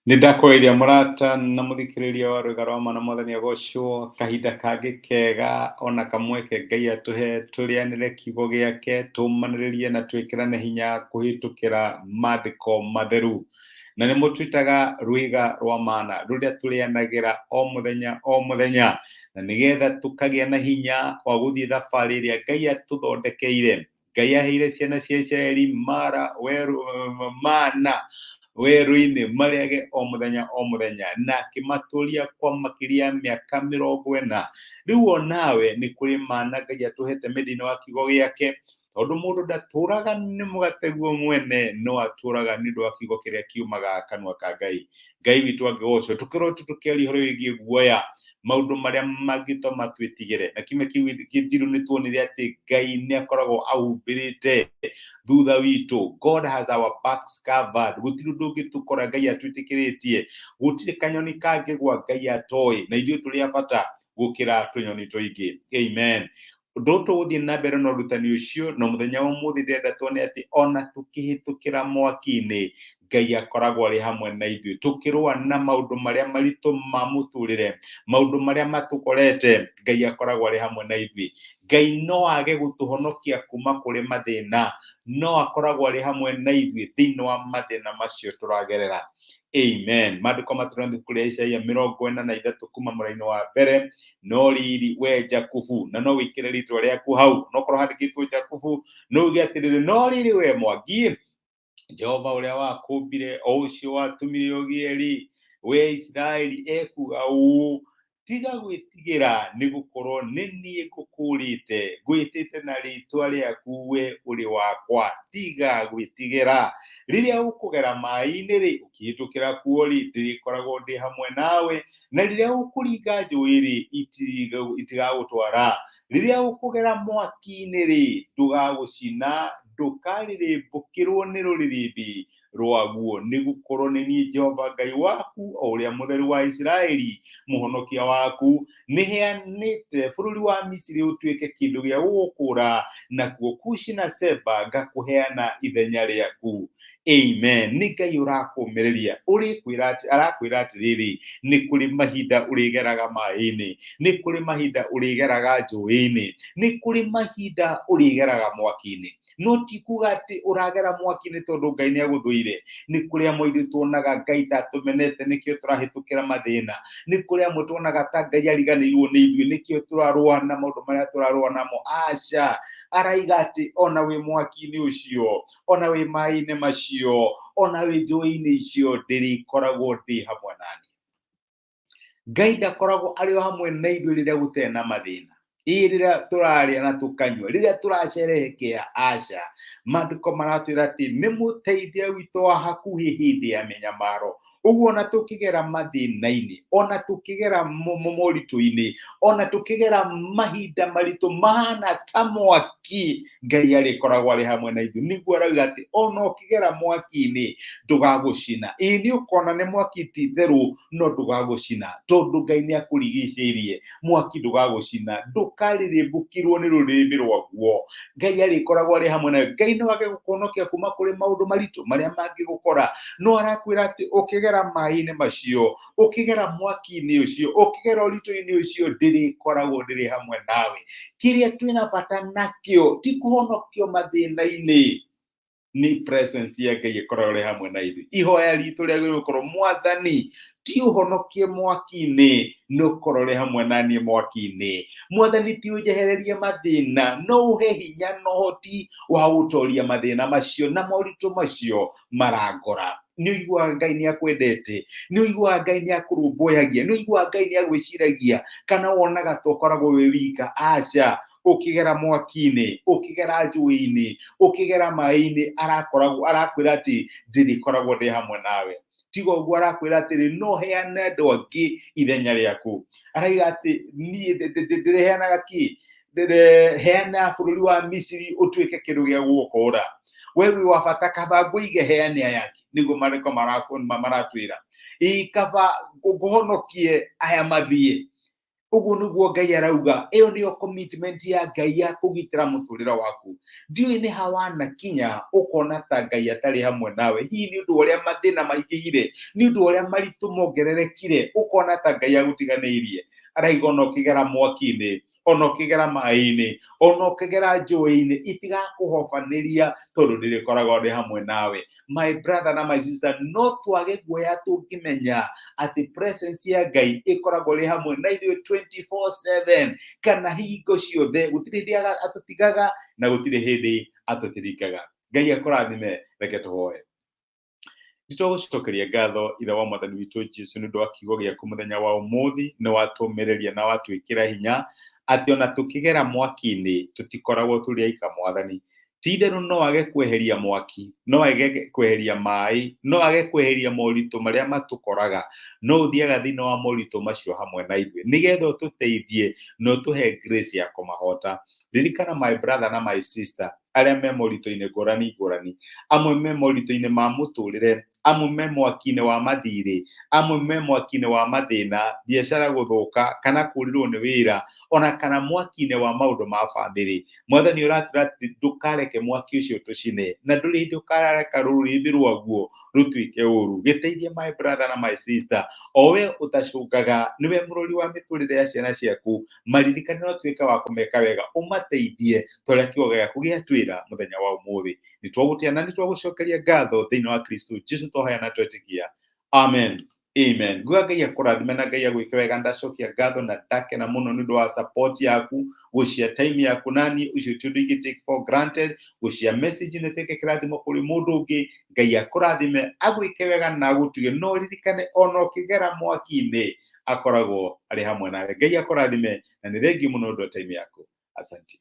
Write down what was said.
Nĩ ndakũgeithia mũrata na mũthikĩrĩria wa rwĩga rwa mana mwathani agocwo kahinda kangĩ kega ona kamweke Ngai atũhe tũrĩanĩre kiugo gĩake tũmanĩrĩrie na twĩkĩrane hinya kũhĩtũkĩra mandĩko matheru na nĩmo twĩtaga rwĩga rwa mana rũrĩa tũrĩanagĩra o mũthenya o mũthenya na nĩgetha tũkagĩa na hinya wa gũthiĩ thabarĩ ĩrĩa Ngai atũthondekeire. Ngai aheire ciana cia Isiraeli mara werũ mana werũ-inĩ marĩage o mũthenya o mũthenya na akĩmatũria kwa makĩria ya mĩaka 40. Rĩu o nawe nĩ kũrĩ mana Ngai atũhete me thĩinĩ wa kiugo gĩake tondũ mũndũ ndatũraga nĩ mũgate guo mwene no atũraga nĩ ũndũ wa kiugo kĩrĩa kiumaga kanua ka Ngai. Ngai witũ angĩgocwo. Tũkoretwo tũkĩaria ũhoro wĩgiĩ guoya, maũndũ marĩa mangĩtũma twĩtigĩre. Na kiumia kĩu gĩthiru nĩ tuonire atĩ Ngai nĩ akoragwo ahumbĩrĩte thutha witũ. God has our backs covered. Gũtirĩ ũndũ ũngĩtũkora Ngai atwĩtĩkĩrĩtie. Gũtirĩ kanyoni kangĩgwa Ngai atoĩ. Na ithuĩ tũrĩ a bata gũkĩra tũnyoni tũingĩ. Amen. Ũndũ tũgũthiĩ na mbere na ũrutani ũcio, no mũthenya wa ũmũthĩ ndĩrenda tuone atĩ ona tũkĩhĩtũkĩra mwaki-inĩ, Ngai akoragwo arĩ hamwe na ithuĩ. Tũkĩrũa na maũndũ marĩa maritũ ma mũtũrĩre, maũndũ marĩa matũkorete, Ngai akoragwo arĩ hamwe na ithuĩ. Ngai no age gũtũhonokia kuma kũrĩ mathĩna, no akoragwo arĩ hamwe na ithuĩ thĩinĩ wa mathĩna macio tũragerera. Amen. Maandĩko matũrĩa ibuku rĩa Isaia 43 kuma mũraini wa mbere no riri we Jakubu, na no wĩkĩre rĩtwa rĩaku hau, no korwo handĩkĩtwo Jakubu no uge atĩrĩrĩ, no riri we Mwangi, Jehova ũrĩa wakũmbire, o ũcio watũmire ũgĩe rĩ, we Isiraeli ekuga ũũ, tiga gwĩtigĩra nĩ gũkorwo nĩ niĩ ngũkũũrĩte, ngwĩtĩte na rĩtwa rĩaku, we ũrĩ wakwa, tiga gwĩtigĩra. Rĩrĩa ũkũgera maĩ-inĩ rĩ, ũkĩhĩtũkĩra kuo rĩ, ndĩrĩkoragwo ndĩ hamwe nawe, na rĩrĩa ũkũringa njũĩ-rĩ, itigagũtwara. Rĩrĩa ũkũgera mwaki-inĩ-rĩ, ndũgagũcina, ndũkarĩrĩmbũkĩrwo nĩ rũrĩrĩmbĩ rwaguo, nĩ gũkorwo nĩ niĩ Jehova Ngai waku, o ũrĩa Mũtheru wa Isiraeli, Mũhonokia waku. Nĩheanĩte bũrũri wa Misiri ũtuĩke kĩndũ gĩa gũgũkũũra, nakuo Kushi na Seba ngakũheana ithenya rĩaku. Amen. Nĩ Ngai ũrakũmĩrĩria, ũrĩkwĩra atĩ arakwĩra atĩrĩrĩ, nĩ kũrĩ mahinda ũrĩgeraga maĩ-inĩ, nĩ kũrĩ mahinda ũrĩgeraga njũĩ-inĩ, nĩ kũrĩ mahinda ũrĩgeraga mwaki-inĩ. No ti kuga atĩ ũragera mwaki-inĩ tondũ Ngai nĩ agũthũire. Nĩ kũrĩ amwe ithuĩ tuonaga Ngai ta atũmenete nĩkĩo tũrahĩtũkĩra mathĩna. Nĩ kũrĩ amwe tuonaga ta Ngai ariganĩirwo nĩ ithuĩ nĩkĩo tũrarũa na maũndũ marĩa tũrarũa namo. Aca, araiga atĩ ona wĩ mwaki-inĩ ũcio, ona wĩ maĩ-inĩ macio, ona wĩ njũĩ-inĩ icio, ndĩrĩkoragwo ndĩ hamwe nani. Ngai ndakoragwo arĩ o hamwe na ithuĩ rĩrĩa gũtarĩ na mathĩna, ĩ rĩrĩa tũrarĩa na tũkanyua, rĩrĩa tũracerehekea, aca. Maandĩko maratwĩra atĩ nĩ mũteithia witũ wa hakuhĩ hĩndĩ ya mĩnyamaro. Ũguo ona tũkĩgera mathĩna-inĩ, ona tũkĩgera moritũ-inĩ, ona tũkĩgera mahinda maritũ mahana ta mwaki, Ngai arĩkoragwo arĩ hamwe na ithuĩ. Nĩguo arauga atĩ ona ũkĩgera mwaki-inĩ ndũgagũcina. Ĩĩ nĩ ũkona nĩ mwaki ti itherũ, no ndũgagũcina tondũ Ngai nĩ akũrigicĩirie. Mwaki ndũgagũcina, ndũkarĩrĩmbũkĩrwo nĩ rũrĩrĩmbĩ rwaguo. Ngai arĩkoragwo arĩ hamwe nawe. Ngai no age gũkũhonokia kuma kũrĩ maũndũ maritũ marĩa mangĩgũkora, no arakwĩra atĩ ũkĩgera maĩ-inĩ macio, ũkĩgera mwaki-inĩ ũcio, ũkĩgera ũritũ-inĩ ũcio, ndĩrĩkoragwo ndĩrĩ hamwe nawe. Kĩrĩa twĩna bata nakĩo ti kũhonokio mathĩna-inĩ, nĩ presence ya Ngai ĩkoragwo ĩrĩ hamwe na ithuĩ. Ihoya ritũ rĩagĩrĩirwo gũkorwo, Mwathani, ti ũhonokie mwaki-inĩ, no ũkorwo ũrĩ hamwe na niĩ mwaki-inĩ. Mwathani, ti ũnjehererie mathĩna, no ũhe hinya na ũhoti wa gũtoria mathĩna macio na moritũ macio marangora. Nĩ ũiguaga Ngai nĩ akwendete, nĩ ũiguaga Ngai nĩ akũrũmbũyagia, nĩ ũiguaga Ngai nĩ agwĩciragia, kana wonaga ta ũkoragwo wĩ wika? Aca, ũkĩgera mwaki-inĩ, ũkĩgera njũĩ-inĩ, ũkĩgera maĩ-inĩ, arakoragwo arakwĩra atĩ ndĩrĩkoragwo ndĩ hamwe nawe. Tiga ũguo arakwĩra atĩrĩ, no heane andũ angĩ ithenya rĩaku. Araiga atĩ niĩ ndĩrĩheanaga kĩ? Heana bũrũri wa Misiri ũtuĩke kĩndũ gĩa gũgũkũra. We wĩ wa bata, kaba ngũige heane aya angĩ, nĩguo maandĩko maratwĩra. Ĩ kaba ngũhonokie aya mathiĩ. Ũguo nĩguo Ngai arauga. Ĩyo nĩyo commitment ya Ngai ya kũgitĩra mũtũrĩre waku. Ndiũĩ nĩ ha wanakinya ũkona ta Ngai atarĩ hamwe nawe, hihi nĩ ũndũ wa ũrĩa mathĩna maingĩhire, nĩ ũndũ wa ũrĩa maritũ mongererekire, ũkona ta Ngai agũtiganĩirie. Araiga ona ũkĩgera mwaki-inĩ, ona ũkĩgera maĩ-inĩ, ona ũkĩgera njũĩ-inĩ, itigakũhobanĩria tondũ ndĩrĩkoragwo ndĩ hamwe nawe. My brother na my sister, no twage guoya tũngĩmenya atĩ presence ya Ngai ĩkoragwo ĩrĩ hamwe na ithuĩ 24/7, kana hingo ciothe. Gũtirĩ hĩndĩ atũtigaga na gũtirĩ hĩndĩ atũtiringaga. Ngai akũrathime. Reke tũhoe. Nĩtwagũcokeria ngatho, Ithe wa Mwathani witũ Jesu, nĩ ũndũ wa kiugo gĩaku mũthenya wa ũmũthĩ. Nĩ watũmĩrĩria na watwĩkĩra hinya atĩ ona tũkĩgera mwaki-inĩ tũtikoragwo tũrĩ aika. Mwathani, ti itherũ no age kweheria mwaki, no age kweheria maĩ, no age kweheria moritũ marĩa matũkoraga, no ũthiaga thĩinĩ wa moritũ macio hamwe na ithuĩ nĩgetha ũtũteithie na ũtũhe grace ya kũmahota. Ririkana my brother na my sister arĩa me moritũ-inĩ ngũrani ngũrani, amwe me moritũ-inĩ ma mũtũrĩre, amwe me mwaki-inĩ wa mathirĩ, amwe me mwaki-inĩ wa mathĩna, biacara gũthũka kana kũrirwo nĩ wĩra, ona kana mwaki-inĩ wa maũndũ ma bamĩrĩ. Mwathani, ũratwĩra atĩ ndũkareke mwaki ũcio ũtũcine, na ndũrĩ hĩndĩ ũkareka rũrĩrĩmbĩ rwaguo rũtuĩke ũru. Gĩteithie my brother na my sister, o we ũtacũngaga, nĩwe mũrori wa mĩtũrĩre ya ciana ciaku, maririkane na ũtuĩke wa kũmeka wega, ũmateithie ta ũrĩa kiugo gĩaku gĩatwĩra mũthenya wa ũmũthĩ. Nĩ twagũtĩa na nĩ twagũcokeria ngatho thĩinĩ wa Kristo Jesu twahoya na twetĩkia, amen, amen. Nguga Ngai akũrathime na Ngai agwĩke wega. Ndacokia ngatho na ndakena mũno nĩ ũndũ wa support yaku, gũcia time yaku nani ũcio ti ũndũ ingĩ take for granted, gũcia message nĩ tuĩke kĩrathimo kũrĩ mũndũ ũngĩ. Ngai akũrathime, agwĩke wega na agũtuge, no ririkane ona ũkĩgera mwaki-inĩ akoragwo arĩ hamwe nawe. Ngai akũrathime na nĩ thengiũ mũno ũndũ wa time yaku. Asante.